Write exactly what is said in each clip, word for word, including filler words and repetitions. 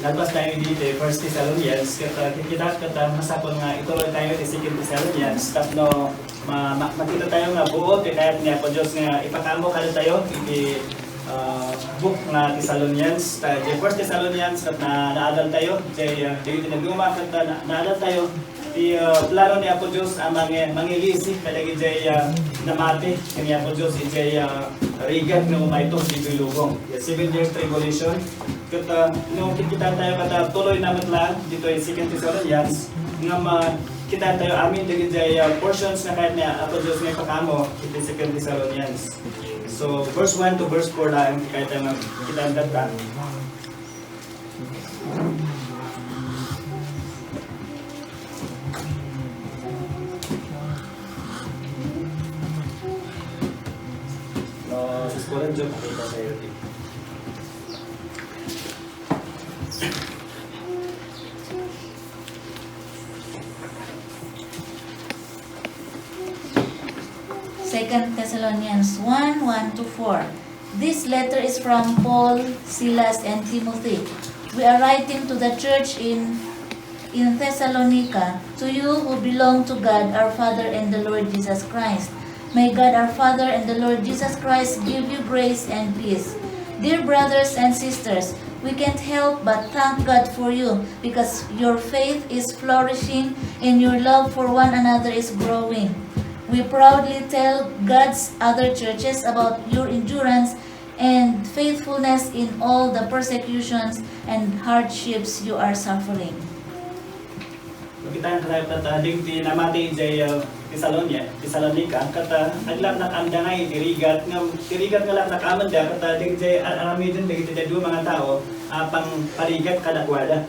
Nalpas tayo dito, First Thessalonians, ket, ah, kita, ket, ah, masapul nga ituloy tayo ti Second Thessalonians, tapno ma-, ma-, makita tayo nga buot ti kayat ni Apo Dios nga ipakaammo kadatayo iti, ah, book nga Thessalonians. Ta, di First Thessalonians, ket na, naadal tayo, di, ah, di iti nagduma, ket, ah, na, naadal tayo, ti, ah, plano ni Apo Dios a mangi-, mangilisi kadagiti, ah, namati ken ni Apo Dios idiay, ah, rigat nga umayto ditoy lubong. The seven years tribulation. Ket, ah, no kikita tayo kada tuloy na met laeng ditoy Second Thessalonians, nga ma-, kita tayo amin dagiti, ah, portions nga kayat ni Apo Dios nga ipakaammo iti Second Thessalonians. So, verse one to verse four laeng kayat tayo nga kita. No, sa eskwela, Job, makita sa'yo, di. Second Thessalonians one, one to four. This letter is from Paul, Silas, and Timothy. We are writing to the church in, in Thessalonica, to you who belong to God our Father and the Lord Jesus Christ. May God our Father and the Lord Jesus Christ give you grace and peace. Dear brothers and sisters, we can't help but thank God for you because your faith is flourishing and your love for one another is growing. We proudly tell God's other churches about your endurance and faithfulness in all the persecutions and hardships you are suffering. Makita tayo ket, ah, dagiti namati idiay, ah, Tesalonia, Tesalonica, ket, ah, aglaklak-amda nga iti rigat, ngem ti rigat nga laklak-amanda, ket, ah, dagiti ar-aramiden dagiti dadduma nga tao, ah, pangparigat kadakuada.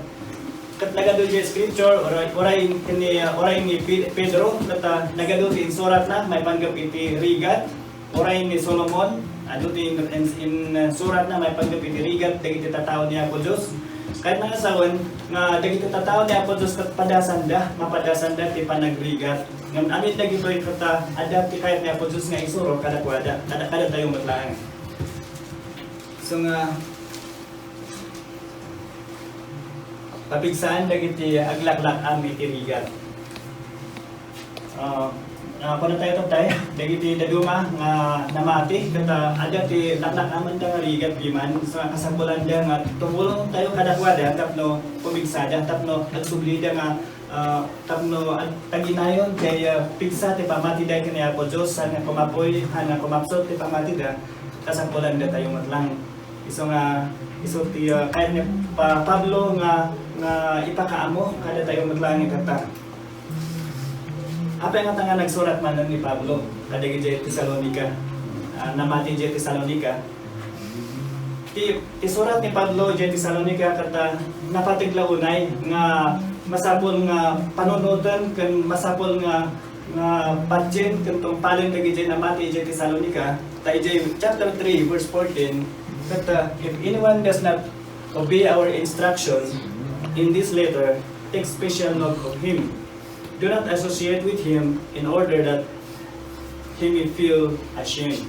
Ket nagadu idiay scripture, uray, uray ken ni, ah, uray ni Pe-, Pedro, ket, ah, nagadu ti insuratna maipanggep iti rigat, uray ni Solomon, adu ti in-, in-, insuratna maipanggep iti rigat dagiti tattao ni Apo Dios. Kayatna nga sawen nga dagiti tattao ni Apo Dios ket padasanda, mapadasanda ti panagrigat. Ngem amin dagitoy ket, ah, adda ti kayat ni Apo Dios nga isuro kadakuada, kada, kadatayo met laeng. So nga, papigsaan dagiti aglaklak-am iti rigat. Ah, ah, kuna tayo, tay, dagiti dadduma nga namati, ket, ah, adda ti laklak-amanda nga rigat diman, sa kasapulan da nga tumulong tayo kadakuada tapno pumigsada, tapno agsublida nga, ah, tapno ag-, taginayon ti, ah, pigsa ti pamatida ken ni Apo Dios, saan nga kumapuy, saan nga kumapsut ti pamatida, kasapulan datayo met lang. Isu nga, isu ti, ah, kayat ni Pa-, Pablo nga, nga ipakaammo kadatayo met lang itatta. Apay ngata nga nagsurat manen ni Pablo kadagiti Tesalonica? Ah, namati idiay Tesalonica. Ti, ti surat ni Pablo idiay Tesalonica ket, ah, napateg la unay nga masapul nga panunoten ken masapul nga, nga patien ken tungpalen dagiti namati idiay Tesalonica. Ta idiay chapter three, verse fourteen, ket, ah, "If anyone does not obey our instruction in this letter, take special note of him. Do not associate with him in order that he may feel ashamed."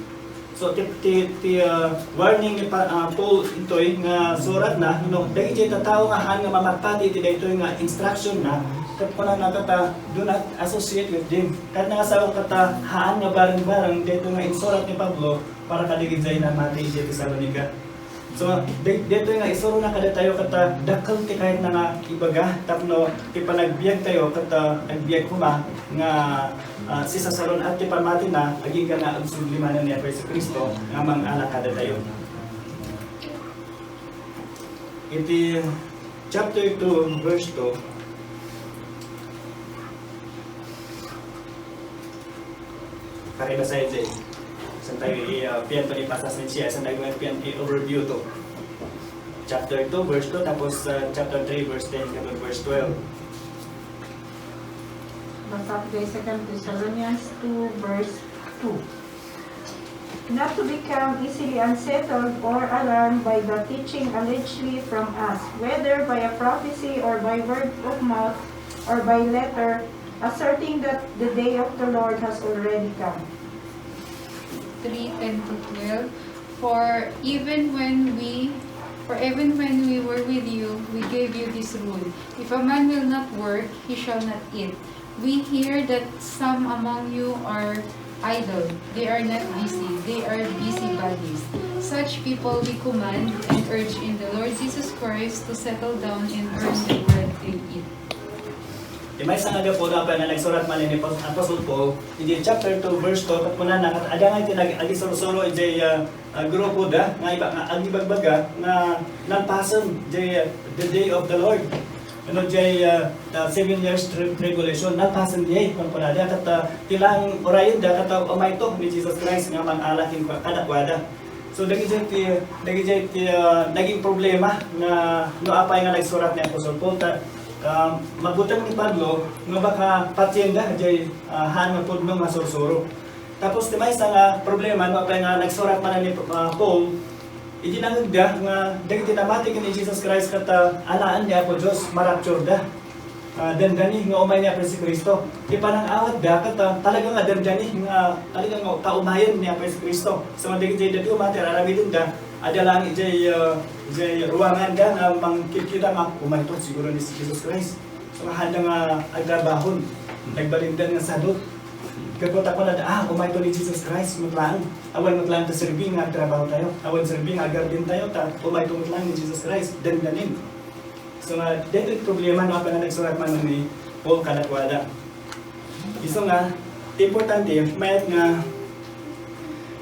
So, ti, ti, ti, ah, warning ni Pa-, ah, Paul intoy nga suratna, no, dagiti tattao nga haan nga mamagpati iti daytoy nga instruction na, ket kunana kata, "Do not associate with them." Ket nga sao kata, haan nga bareng-bareng daytoy nga insurat ni Pablo para kadagiti namati iti Tesalonica. So, di-, ditoy nga isurona kadatayo ket, ah, dakkel ti kayatna nga ibaga tapno ti panagbiagtayo ket, ah, agbiag koma nga, ah, sisasalun-at ti pamatina agingga nga agsubli manen ni Apo Jesu-Cristo nga mangala kadatayo. Iti chapter two, verse two, Pakibasa iti. Saan tayo i-, ah, pian pa ni pasas ni siya, saan tayo pian i-overview to. Chapter two, verse two, tapos, ah, chapter three, verse ten, tapos verse twelve. Basa tayo Second Thessalonians two, verse two. Not to become easily unsettled or alarmed by the teaching allegedly from us, whether by a prophecy or by word of mouth or by letter, asserting that the day of the Lord has already come. Three ten to twelve. For even when we For even when we were with you, we gave you this rule: if a man will not work, he shall not eat. We hear that some among you are idle. They are not busy. They are busybodies. Such people we command and urge in the Lord Jesus Christ to settle down and earn the bread they eat. Di maysa nga gapu, no, apay nga nagsurat man ni Apos-, Apostle Paul, iti chapter two, verse two, ket kunana, ket adda nga iti nag-, agisursuro iti, ah, ah, grupo da, nga iba-, nga agibagbaga, nga nalpasen, jay, ah, the day of the Lord. Ano, jay, ah, the seven years tri-, tribulation, nalpasen jay, kunkunada, ket, ah, ti lang urayen da, ket, ah, umayto ni Jesus Christ nga mag-ala kenkuana, kadakuada. So, dagiti ti, dagiti ti, ah, naging problema nga no apay nga nagsurat ni Apostle Paul, ta, ah, mabuteng ni Pablo nga baka patien da, jay, ah, haan nga pudno nga sursuro. Tapos, ti maysa nga problema, no apay nga nagsurat man ni, ah, Paul, idi nangngegda nga dagiti namati ken ni Jesus Christ ket, ah, alaen ni Apo Dios, ma-rapture da. Ah, dandani nga umay ni Apo Jesu-Cristo. Ti panang-awatda ket, ah, talaga nga dandani nga talaga nga kaumayen ni Apo Jesu-Cristo. So, dagiti dadduma ti ar-aramidenda, adda laeng idiay, ah, idiay ruanganda nga mangkikita nga, "Umayto siguro ni Jesus Christ." So, handa nga agtrabahon. Nagbalindan nga sadot. Gapu ta kunada, "Ah, umayto ni Jesus Christ met laeng. Awan met laeng ta serbi nga agtrabaho tayo. Awan serbi nga agardin tayo, ta umayto met laeng ni Jesus Christ." Dandanin. So nga, daytoy ti problema no apay nga nagsurat man ni Paul kadakuada. Isu nga, ti importante, mayat nga,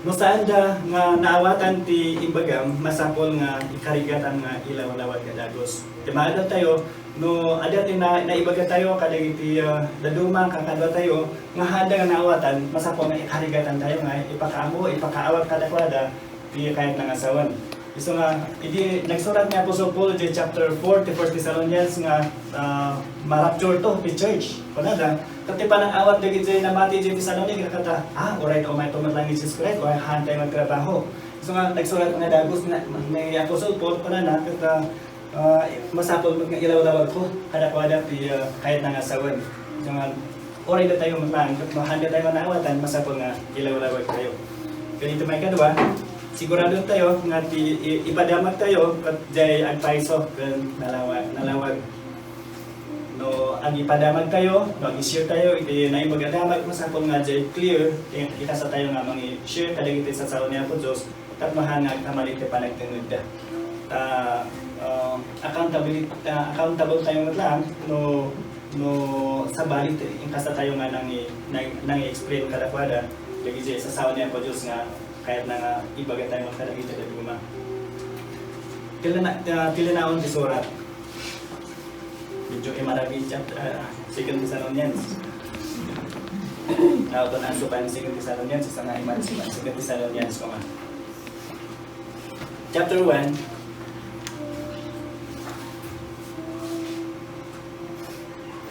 no saanda nga naawatan ti imbagam, masapul nga ikarigatan nga ilawlawag a dagus. Ti maadal tayo, no adda ti na-, naibaga tayo kadagiti, ah, dadduma, kakadua tayo, nga handa nga naawatan, masapul nga ikarigatan tayo nga ipakaammo, ipakaawat kadakuada, ti kayatna nga sawen. Isu nga, idi nagsurat ni Apostle Paul iti chapter four ti First Thessalonians nga, ah, ma-rapture to ti church. Kunada, ket ti panang-awat dagiti namati iti Thessalonica, kata, "Ah, uray ta umayto met laeng ni Jesus Christ, uray haan tayo magtrabaho." Isu nga, nagsurat nga dagus ni, ni Apostle Paul, kunana, ket, ah, Ah, masapul met nga ilawlawagko kadakuada ti, ah, kayatna nga sawen. Isu nga, uray datayo met laeng, ket no handa tayo nga naawatan, masapul nga ilawlawag tayo. Ket iti maikadua, sigurado tayo nga ti i-, ipadamag tayo, ket jay agpayso ken nalawa-, nalawag. No agipadamag tayo, no agi-share tayo iti naimbag a damag, masapul nga jay clear, i-, ikasta tayo nga mangi-share kadagiti sasao ni Apo Dios. Tapno haan nga agkamali ti panagtengngedda. Ta, ah, accountability, ah, accountable tayo met laeng no, no sabali ti inkasta tayo nga nangi-, nang-, nangi-explain kadakuada dagiti sasao ni Apo Dios nga kayatna nga ibaga tayo kadagiti dadduma. Ti lina-, ah, ti linaon ti surat. Medyo imarabi chapter, ah, Second Thessalonians. Tao to na sukan Second Thessalonians, sa nga imarabi Second Thessalonians, kuma. Chapter one.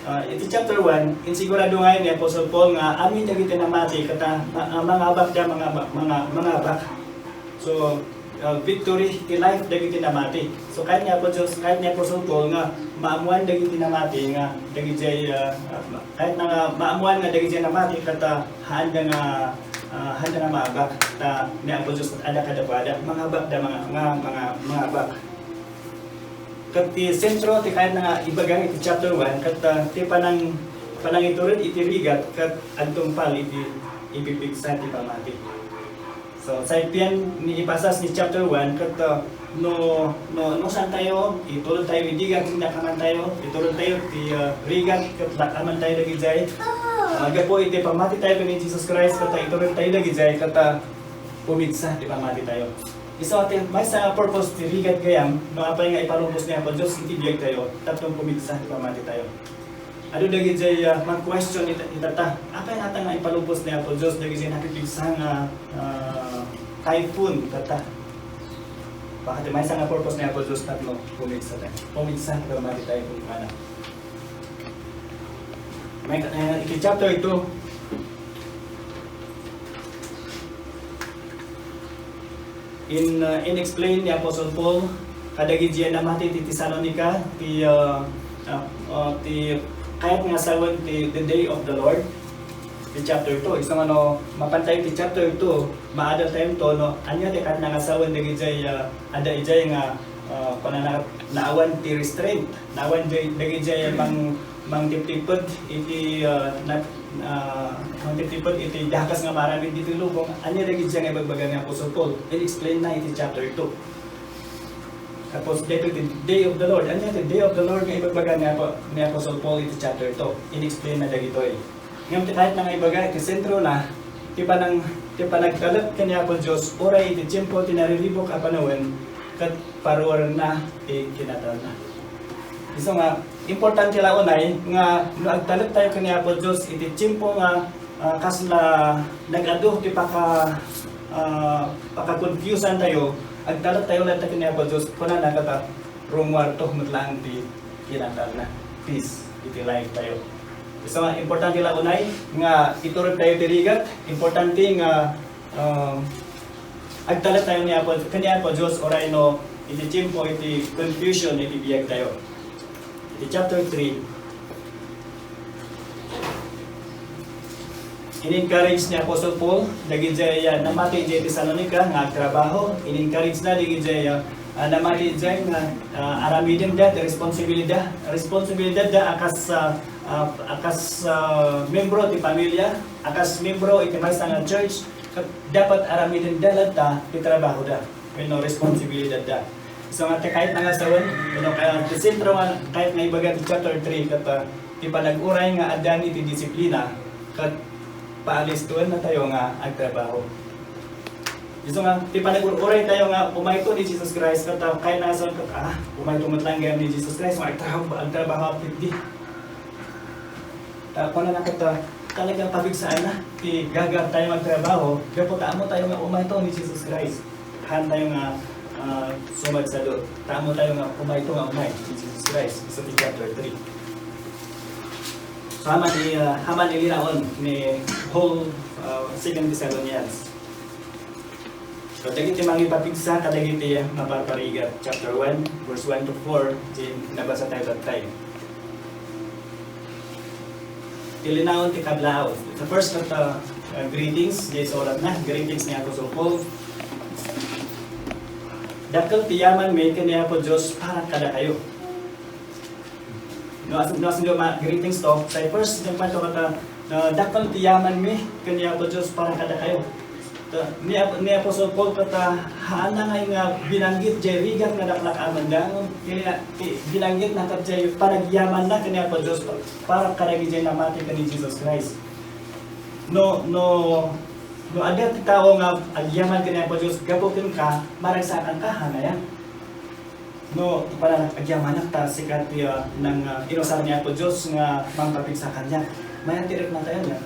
Ah, iti chapter one, insigurado nga ni Apostle Paul nga amin dagiti namati, kata, ma-, ah, mangabak da, mangabak, manga-, mangabak. So, ah, victory ti life dagiti namati. So, kayat ni Apo Dios, kayat ni Apostle Paul nga maammuan dagiti namati nga dagiti, ah, ah, kayat na nga maammuan nga dagiti namati ket, ah, haanda nga, ah, haanda nga maabak. Ta ni Apo Dios adda kadakuada, mangabak da mga, nga, mga, mangabak. Ket ti sentro ti kayat na nga ibaga iti chapter one, ket, ah, ti panang-, panangitured iti rigat ket agtungpal iti ipipigsa ti pamati. So, say pien ni ipasas ni chapter one, ket, ah, no, no, no saan tayo, itulod tayo idi gatindakaman tayo, itulod tayo ti, ah, rigat, ket lakaman tayo dagijay. Ah, gapu iti pamati tayo ken ni Jesus Christ, ket, ah, itulod tayo dagijay, ket, ah, pumigsa ti pamati tayo. Isu ti maysa nga purpose ti rigat gayam, no apay nga ipalubos ni Apo Dios iti biag tayo, tapno pumigsa ti pamati tayo. Adu dagiti, ah, mag-question ita-, itata, apay ngata nga ipalubos ni Apo Dios dagiti napipigsa nga, ah, typhoon itata? Baka ti maysa nga purpose ni Apo Dios tapno pumigsa tayo. Pumigsa, pero mati tayo kung ano. May, eh, iti chapter two, In, uh, in-explain ni Apostle Paul kadagiti namati ti Tesalonica ti, uh, uh, uh, ti kayat nga sawen ti the day of the Lord, ti chapter two. Isu nga no mapan tayo ti chapter two, maadal tayo to no ania ti kayat nga sawen dagiti, uh, adda idiay nga, Ah, kunana, naawan ti restraint, naawan di, dagiti mang-, mangtiptiped iti, ah, na, ah, mangtiptiped iti dakes nga maaramid ditoy lubong. Ania dagiti nga ibagbaga ni Apostle Paul? In-explain na iti chapter two. Tapos, dito ti Day of the Lord. Ania ti Day of the Lord nga ibagbaga ni Apo-, ni Apostle Paul iti chapter two? In-explain na dagitoy. Ngem ti kayatna nga ibaga iti sentro na, ti panang-, ti panagtalek ken ni Apo Dios, uray iti tiempo ti nariribuk a panawen, ket paruarenna ti kinatalna. Isu nga, importante la unay nga no agtalek tayo ken ni Apo Dios iti tiempo nga, ah, kasla nag-adu ti paka-, ah, paka-confusean tayo, agtalek tayo latta ken ni Apo Dios, kunana kata, rumuarto met laeng ti kinatalna. Peace iti life tayo. So, importante la unay nga iturod tayo ti rigat, importante nga, um, agtalek tayo ni Apo, ken ni Apo Dios, uray no iti tiempo iti confusion iti biag tayo. Iti chapter three, in-encourage ni Apostle Paul dagiti, ah, namati idiay Tesalonica nga agtrabaho. In-encourage na dagiti, ah, ah, namati idiay nga, ah, aramiden da ti responsibilidad, responsibilidad da a kas, ah, ah, a kas, ah, membro ti pamilia, a kas membro iti maysa nga church, ket dapat aramiden da latta ti trabaho da wenno responsibilidad da. So nga, ti kayat na nga sawen, wenno kaya ti sentro nga kayat nga ibaga ti chapter three, ket, ah, ti panag-uray nga adda ni ti disiplina, ket paalistoen na tayo nga agtrabaho. Isu nga, ti panag-uray tayo nga umayto ni Jesus Christ, ket, ah, kayat na nga sawen, ket, ah, umayto met lang gayam ni Jesus Christ, nga agtra-, agtrabaho a pitdi. Ta, kuna na ket, ah, talagang pabigsaanna ti gaga tayo nga agtrabaho, gapu ta ammo tayo nga umayto ni Jesus Christ. Haan tayo nga, ah, sumadsado. Ta ammo tayo nga umayto nga umay ni Jesus Christ. Isu ti chapter three. So, aman i-, ah, aman ilinaon ni Paul, ah, Second Thessalonians. So, dagiti mangipapigsa kadagiti maparparigat, chapter one, verse one to four, ti nabasa tayo that time. Ti linaon ti kablaw. The first of the, uh, greetings, diay suratna, greetings ni Apostle Paul. Dakkel ti yamanmi ken ni Apo Dios para kadakayo. No, as, no, as, no, ma-, greetings to. Sa first, yung kwento kata, uh, dakkel ti yamanmi ken ni Apo Dios para kadakayo. Ta, ni Ap-, ni Apostle Paul kata, haanna ngay nga binanggit jay rigat nga daklak a mandang, kaya ti, binanggit na kat jay panagyamanna ken ni Apo Dios pa-, para kadagiti namati ken ni Jesus Christ. No, no, no adda ti tao nga agyaman ken ni Apo Dios, gapu kenka, maragsakanka, hanaya. No, panagyamannak ta sika ti, ah, nang, ah, inusar ni Apo Dios nga mangpapigsa kaniak. Mayat ti riknatayo niya.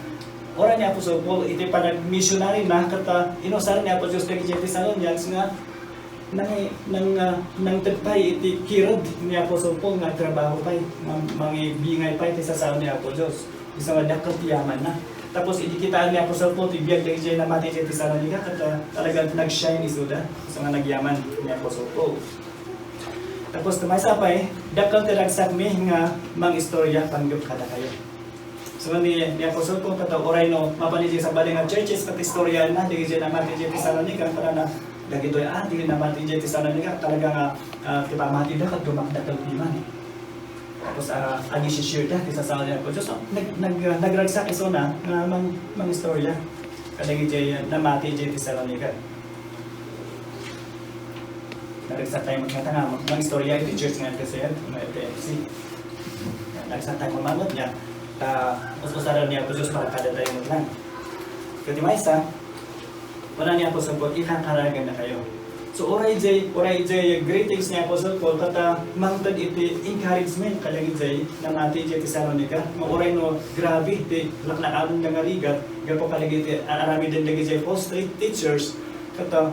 Uray ni Apostle Paul, iti panagmisionary na, ket, ah, inusar ni Apo Dios dagiti Thessalonians nga nang, nang, ah, nangted pay iti kired ni Apostle Paul nga agtrabaho pay, nga mangibingay pay ti sasao ni Apo Dios. Isu nga dakkel ti yamanna. Tapos, idi kitaan ni Apostle Paul ti biag dagiti namati iti Thessalonica, ket, ah, talagang nag-shine isuda. Isu nga nagyaman ni Apostle Paul. Tapos, ti maysa pay, dakkel ti ragsakmi nga mangistorya panggep kadakayo. So, ni, ni Apostle Paul, ket uray no, mapan iti sabali nga churches, ket istoryaanna, dagiti namati iti Thessalonica, para na, dagitoy, ah, dagiti namati iti Thessalonica, talaga nga, ah, ti pamatida, ket dumakdakkel ti man. Tapos, ah, agi-share da, ti sasao ni Apo Dios. So, nag-, nag-, nagragsak isuna nga mang-, mangistorya kadagiti namati iti Thessalonica. Nagragsak tayo magkata nga mang-, mangistorya iti church nga F S F, nga F F C. Nagragsak tayo mamamot niya. Ta, us-usaran ni Apo Dios para kadatayo met lang. Ket ti maysa, kuna ni Apostle Paul, "Ikakararagannakayo." So, uray jay, uray jay greetings ni Apostle Paul, ket, ah, mangted iti encouragement kadagiti namati iti Thessalonica, nga uray no grabe ti laklakaanda nga rigat, gapu kadagiti aramiden dagiti false te-, teachers, ket, ah,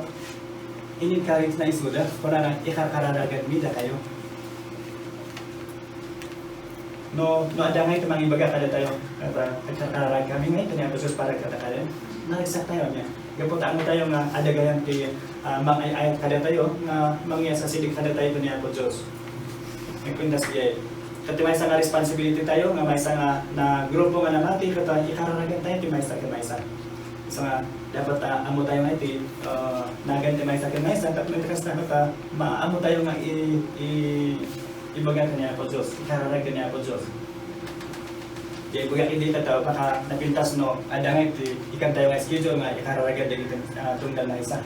in-encourage na isuda, kunana, "Ikakararaganmi dakayo." No, no adda ngay ti mangibaga kadatayo, ket, ah, agkarkararagkami ngay ken ni Apo Dios para kadakayo. Naragsak tayo niya. Gapu ta ammo tayo nga adda gayam ti, ah, mangay-ayat kadatayo, nga mangyasasidig kadatayo ken ni Apo Dios. Nagpintas diay. Ket ti maysa nga responsibility tayo, nga maysa nga, na grupo nga namati, ket, ah, ikararagan tayo ti maysa ken maysa. Sa dapat, ah, ammo tayo nga iti, ah, nagan ti maysa ken maysa, tapno iti kasta, ket, ah, maammo tayo nga i-, i-, ibaga ken ni Apo Dios, ikararag ken ni Apo Dios. Di ibaga iti tattao, baka napintas no, adda nga iti ikan tayo nga schedule nga ikararag dagiti, ah, tunggal maysa.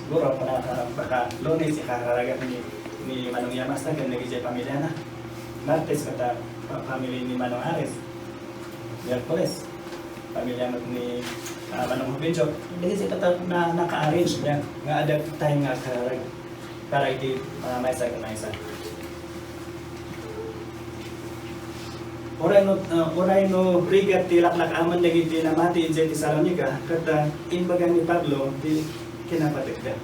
Siguro, baka, baka Lunes, ikararag ni, ni Manong Yamas na, ken dagiti pamiliana. Martes, ket, ah, pa-, family ni Manong Ares. Miyerkules, pamilya met ni, ah, Manong Rubencho. Dagiti ket na, naka-arrange niya nga adda time nga kararag para iti, ah, maysa ken maysa. Uray no, ah, uray no rigat ti laklak-aman dagiti namati idiay Tesalonica, ket, ah, imbaga ni Pablo ti kinapategda.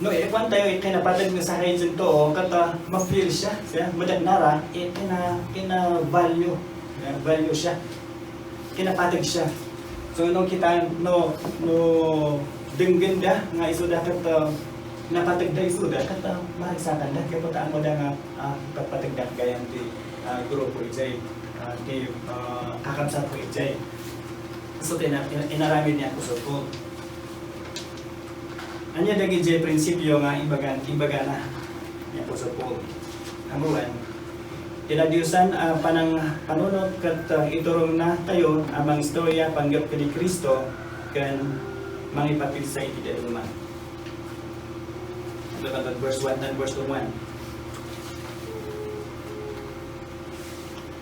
No, ikuan tayo, eh, kinapateg ni sakay dito, ket, ah, ma-feel siya, siya, madagna ra, eh, kina-, kina-value, eh, value siya. Kinapateg siya. So, no, kita, no, no, denggen da, nga isu da ket, ah, napateg da isu da, ket, ah, maragsakan da, kaya puta mo da nga, ah, patpateg da, gayam ti, ah, grupo ijay, ah, ti, ah, kakabsat ko ijay. So, tina-, ina-, inaramid niya ko so Ania dagiti prinsipio nga imbagan-, imbagana ni Apostol Paul? Ammoen, ti nadiosan a panang-, panunot ket, uh, iturongna tayo a mangistorya panggep ken ni Cristo ken mangipapigsa iti dadduma. Ito, verse one and verse two one.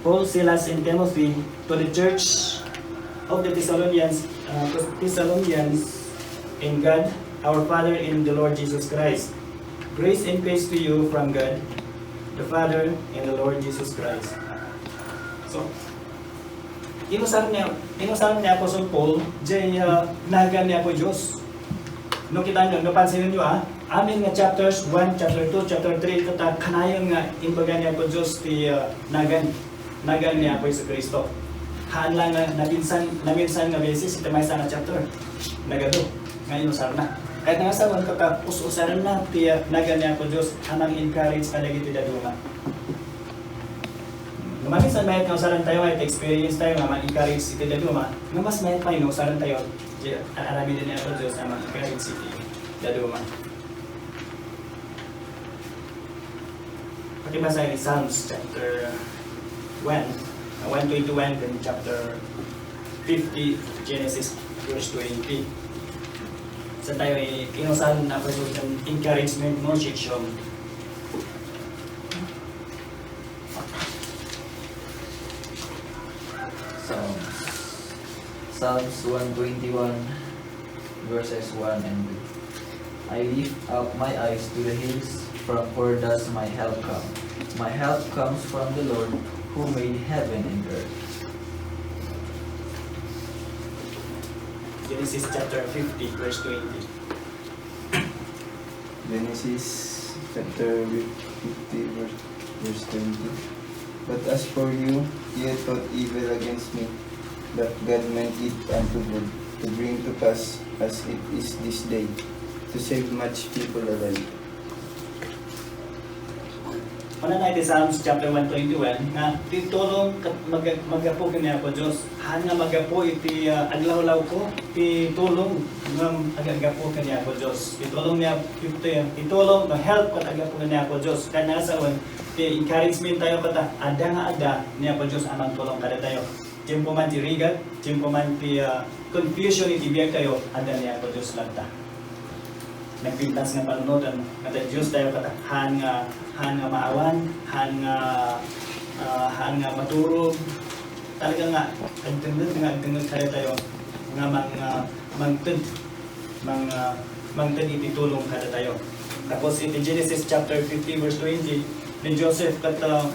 Paul, Silas, and Timothy to the church of the Thessalonians, uh, Thessalonians in God, our Father and the Lord Jesus Christ. Grace and peace to you from God, the Father, and the Lord Jesus Christ. So, inusar niya, inusar ni Apostle Paul, jay, uh, nagan ni Apo Dios. No, kita nyo, napansin nyo, ah, amin nga chapters one, chapter two, chapter three, ket, ah, kanayon nga imbaga ni Apo Dios ti, ah, nagan, nagan ni Apo Jesu-Cristo. Haan lang nga naminsan, naminsan nga beses iti maysa nga chapter. Nagadu, nga inusarna. Kayat nga sawen, ket, ah, us-usarenna ti, ah, nagan ni Apo Dios a nang-encourage kadagiti dadduma. Maminsan, mayat nga usaran tayo nga iti experience tayo nga ma-encourage iti dadduma, nga mas mayat pay no usaran tayo Di, aramiden ni Apo Dios a mangikarichi iti dadduma. Pakibasa iti Psalms chapter one, uh, one twenty-one, then chapter fifty, Genesis verse twenty. Sa tayo, eh, inusan na po yung encouragement mo, section. Psalms. Psalms one twenty-one, verses one and two. I lift up my eyes to the hills, from where does my help come? My help comes from the Lord, who made heaven and earth. Genesis chapter fifty, verse twenty. Genesis chapter fifty, verse, verse twenty. But as for you, you thought evil against me, but God meant it unto good, to bring to pass as it is this day, to save much people alive. Kunana iti Psalms chapter one twenty-one nga ti tulong ket mag-, maggapu ken ni Apo Dios. Haan nga maggapu iti, ah, aglawlawko ti tulong nga aggapu ken ni Apo Dios. Ti tulong ni Ap-, ti, ti tulong, the help ket aggapu ken ni Apo Dios. Kaya nga sawen, ti encouragement tayo ket adda nga adda ni Apo Dios a mangtulong kadatayo. Tiempo man ti rigat, tiempo man ti, ah, confusion iti biag tayo, adda ni Apo Dios latta. Nagpintas nga panunoten, nga ti Dios tayo ket haan nga, haan nga maawan, haan nga, ah, haan nga maturog. Talaga nga, agdengngeg nga agdengngeg kadatayo nga mang-, ah, mangted, mang-, ah, mangted iti tulong kadatayo. Tapos iti Genesis chapter fifty, verse twenty, ni Joseph ket, ah,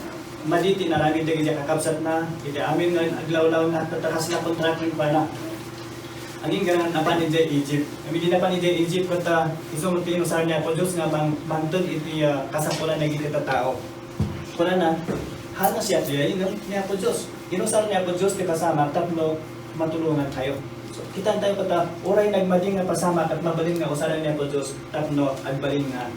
madi ti inaramid dagiti kakabsatna, iti amin nga aglawlawna, ket kasla kontra kenkuana. Agingga napan idiay Egypt. Ngem idi napan idiay Egypt, ket, ah, isu met ti inusar ni Apo Dios nga mang-, mangted iti, ah, kasapulan dagiti tattao. Kunana, haan nga siak diay, ngem ni Apo Dios. Inusar ni Apo Dios ti pasamak tapno matulongan tayo. So, kitaan tayo ket, ah, uray nagmadi nga pasamak ket mabalin nga usaren ni Apo Dios tapno agbalin nga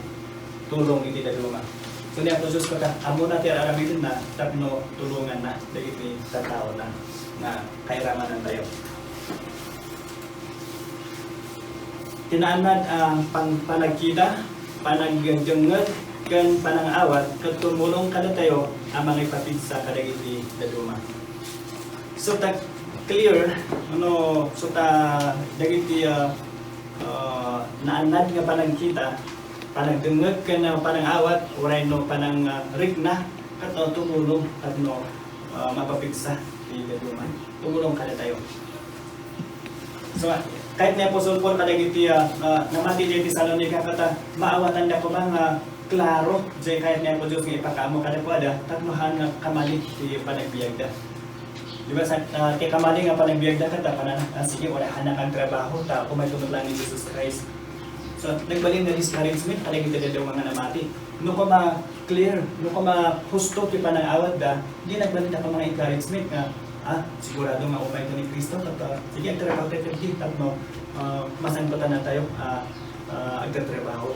tulong iti dadduma. So, ni Apo Dios ket, ah, ammona ti ar-aramidenna tapno tulonganna dagiti tattaona nga kairamanan tayo. Ti naannad a pang-, panagkita, panagdengngeg, ken panangawat ket tumulong kadatayo a mangipapigsa kadagiti dadduma. So ta clear, no, so ta dagiti, ah, ah, naannad nga panagkita, panagdengngeg, ken, ah, panangawat, uray no panang, ah, rikna, ket, ah, tumulong, ket no, ah, mapapigsa ti dadduma. Tumulong kadatayo. So, kayat ni Apostol Paul kadagiti, ah, ah, namati idiay Tesalonica ket, ah, maawatanda koma nga klaro, diay kayat ni Apo Dios nga ipakaammo kadakuada, tapno haan nga kamali ti panagbiagda. Di ba, sa, ah, ti kamali nga panagbiagda ket, ah, kunana, "Ah, sige, uray haannak nga agtrabaho, ta umayto met laeng ni Jesus Christ." So, nagbalin nga discouragement kadagiti dadduma nga namati. No koma clear, no koma husto ti panangawatda, di nagbalin nga koma encouragement nga, "Ah, sigurado nga umayto ni Cristo, ket, ah, sige, agtrabaho tayo ket di, tapno, ah, masangpetannatayo, ah, ah, agtatrabaho.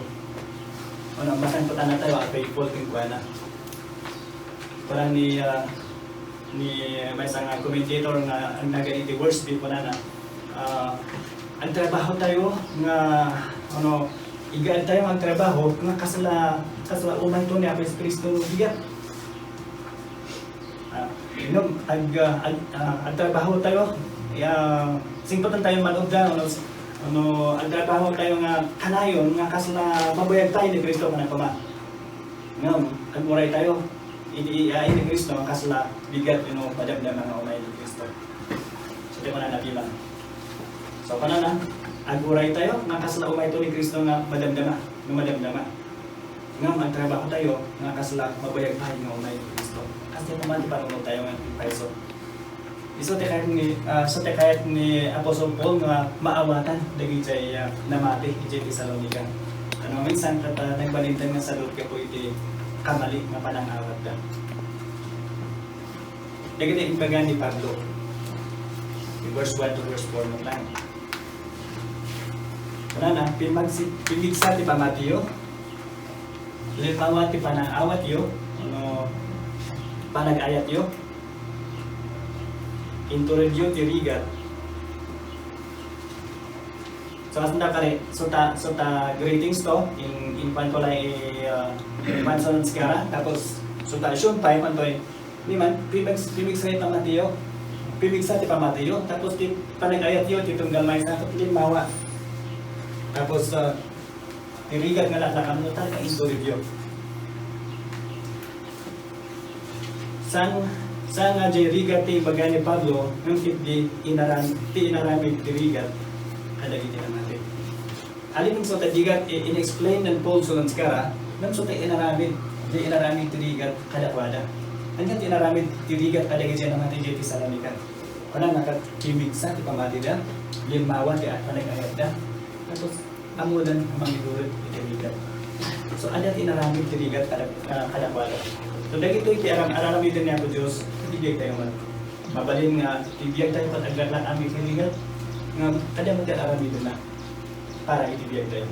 Ano, masangpetannatayo a faithful kenkuana." Kuna ni, ah, ni maysa nga commentator nga agnagan iti Wiersbe, kunana, ah, "Agtrabaho tayo nga, ano, igaad tayo nga agtrabaho nga kasla, kasla umayto ni Apo Jesu-Cristo nga bigat." Ah, no, ag-, ah, ag-, ah, agtrabaho tayo, ya, singpatan tayo manubda, ano, ano, agtrabaho tayo nga kanayon nga kasla mabayag tayo ni Cristo, kunana koma. Ngem, aguray tayo iti iyaay ni Cristo nga kasla bigat wenno madamdama nga umay ni Cristo. So, ti kunana bilang. So, kunana, aguray tayo nga kasla umayto ni Cristo nga madamdama, no madamdama. Ngem, agtrabaho tayo nga kasla mabayag pay nga umay ni Cristo. Kas ti pamati panunod tayo nga payso. Isu ti kayat ni, ah, isu ti kayat ni Apostle Paul nga maawatan dagiti, ah, namati idiay Tesalonica. Ano, minsan ket, ah, nagbalindan nga sadut gapu iti kamali nga panangawatda. Dagiti imbaga ni Pablo, ti verse one to verse four met laeng. Kunana, "Pimmagsi-, pimmigsa ti pamatiyo, limmawa ti panangawatyo, wenno panag-ayatyo, inturedyo ti rigat." So, kasanda kari, so ta, so ta greetings to, in, in kuan ko lang i, ah, in kuan so nagsigara, tapos, so ta, assume tayo, kuan to, eh, ni man, pimig-, pimigsa ti pamatiyo, pimigsa ti pamatiyo, tapos ti panag-ayatyo, ti tunggal maysa, ket limmawa. Tapos, ah, ti rigat nga laklakaanyo, talaga inturedyo. Saan, saan nga diay rigat ti ibaga ni Pablo, ngem ketdi inaram-, ti inaramid ti rigat kadagiti namati. Aliwan so ta digat i-, in-explain ni Paul so nagsigara, ngem so ta inaramid, diay inaramid ti rigat kadakuada. Ania ti inaramid ti rigat kadagiti namati diay Tesalonica? Kunana ket, pimigsa ti pamatida, limmawa ti panag-ayatda. Tapos, ammoda a mangitured iti rigat. So, adda ti inaramid ti rigat kada, ah, kadakuada. So, dagitoy ti aram-, ar-aramiden ni Apo Dios, iti biag tayo man. Mabalin nga, iti biag tayo ket aglaklak-am iti rigat, nga adda met ti ar-aramidenna para iti biag tayo.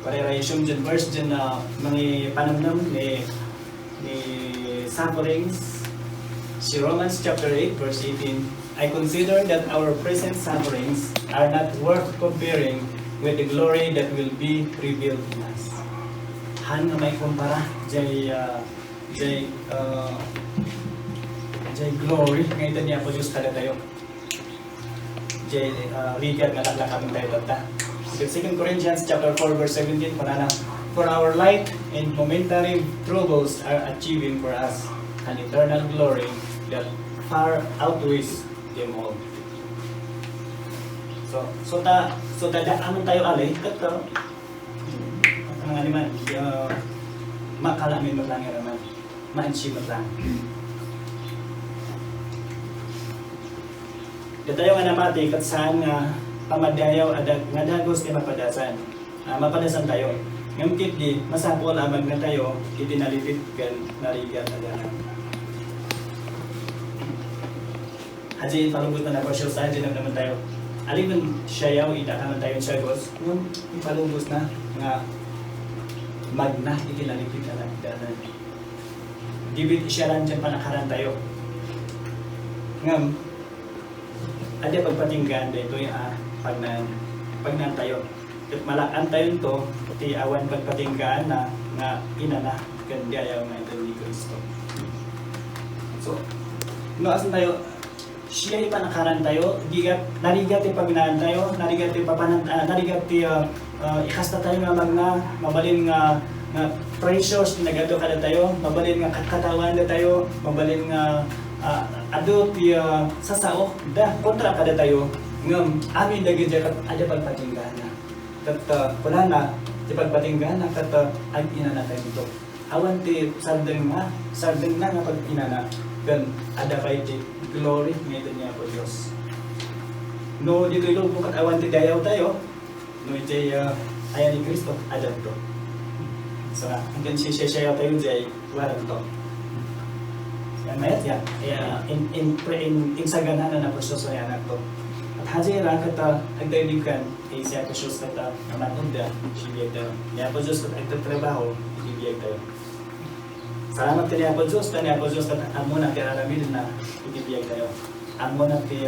Para iti verse diay, ah, mangipanamnam ni ni sufferings. Si Romans chapter eight, verse eighteen, "I consider that our present sufferings are not worth comparing with the glory that will be revealed in us." Haan nga maikumpara diay, ah, diay, ah, diay glory nga ited ni Apo Dios kadatayo. Diay, ah, rigat nga laklakaantayo tatta. Second Corinthians chapter four, verse seventeen, kunana, "For our light and momentary troubles are achieving for us an eternal glory that far outweighs them all." So, so ta, so ta, daan tayo ali, ket, ah, ang animan, ah, makala amin met laeng iraman. Maansiyem met laeng. Datayo nga namati ket saan nga pamadayaw a dag-, nga dagus ti mapadasan. Ah, mapadasantayo. Ngem ketdi, masapul a magnatayo iti nalipit ken narigat a dalan. Adi, ipalubos na na for sure sa ayan, naman tayo. Aliwan siya yaw, ita ka man tayo siya, boss. Yung ipalubos na nga magna iti nalipit a dalan. Dagiti siaran ti panakarantayo. Ngem, adda pagpatinggaan daytoy a pagnaen, pagnaentayo. Ket malak-antayonto ti awan pagpatinggaanna nga inana ken di ayaw nga inton ni Cristo. So, no, asantayo, siya ti panakarantayo, rigat, narigat ti pagnaentayo, narigat ti papanan-, ah, narigat ti, ah, ah, ikastatayo nga magna, mabalin nga, nga pressures ti nagadu kadatayo, mabalin nga kat-, katawandatayo, mabalin nga, ah, adu ti, ah, sasaoda kontra kadatayo, ngem amin dagiti ket adda pagpatinggaanna. Ket, ah, kunana, ti pagpatinggaanna ket, ah, ag-inanatayo. Awan ti sardengna, sardengna nga pag-inana, ken adda pay ti glory nga iti ni Apo Dios. No ditoy lubong ket awan ti dayawtayo, no iti, ah, ayan ni Cristo, addanto. So, hanggang sisiyayaw tayo, jay, waranto. Yan, mayat yan. Yeah. In, in, in, in sagana na napuso sa yan ato. At haji ra ket, ah, agdaydikan, eh, si Apo Dios ket, ah, namanunda, si biag tayo. Ni Apo Dios ket agtatrabaho, iti biag tayo. Salamat ken ni Apo Dios, ken ni Apo Dios ket ammona ti aramidna iti biag tayo. Ammona ti,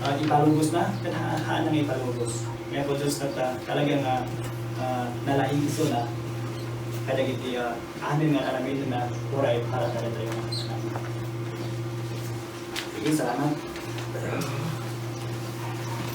ah, ipalubosna, ket ha-, haan nga ipalubos. Ni Apo Dios ket, ah, talaga nga, ah, nalaing isuna kadagiti, ah, amin nga aramidna uray para kadatayo. Sige, salamat.